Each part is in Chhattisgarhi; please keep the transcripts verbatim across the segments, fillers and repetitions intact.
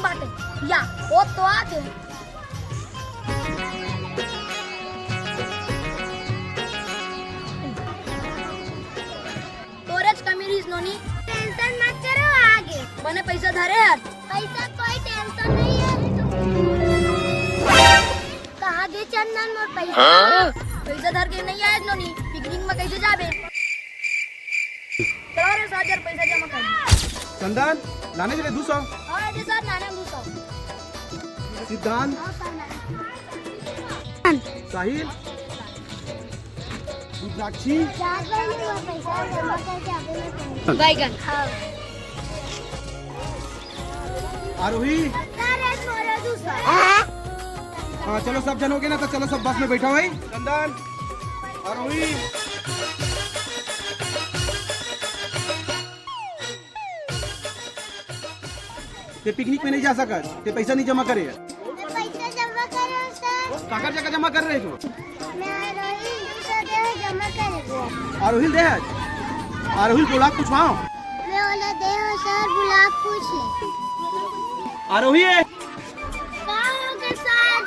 बाटे। या, वो तो आगे। तोरेच कमी रहिस नोनी। Tension मत करो, आगे। बने पैसा धरे हस। पैसा कोई tension नहीं है। कहाँ गे चंदन मोर पैसा? हाँ? पैसा धर के नहीं आए नोनी, picnic में कैसे जाबे? चलो रे सात हजार पैसा जमा कर। चंदन, लाने दे रे दू सौ। हाँ दे सर, लाना दू सौ। सिद्धांत। हाँ सर, लाना। साहिल। रुद्राक्षी। चार सौ नहीं हुआ, पैसा जमा करके अभी मैं करूँगा। बैगन। हाँ। आरोही। सर, एक मोरे दू सौ। हाँ, चलो, सब जन हो गए ना, तो चलो, सब बस में बैठा भाई। चंदन, आरोही। ते picnic में नहीं जा सकत, ते पैसा नहीं जमा करे। ते पैसा जमा करे हो, सर। काकर जगह जमा कर रहे हो? मैं आरोही दू सौ दे हो जमा करे हो। आरोही दे है? आरोही बुला पूछवाओ। मैं ओला दे हो, सर, बुला पूछ ले। आरोही है? का हो गए, सर?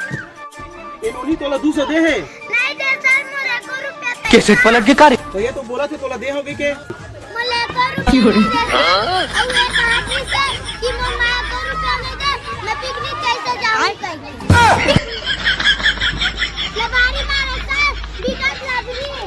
ए नोनी तोला दू सौ दे हे। नहीं दे सर, मोर एको रुपया पैसा। कैसे पलट के कार्य? तो ये तो बोला थे तोला दे होगे के। मोला एको रुपया नहीं दे सर। अउ ये कहा कि सर कि मोर माँ एको रुपया नहीं दे, मैं picnic कैसे जाऊँ कह के। लबारी मारा सर, बिगड़ लग रही है।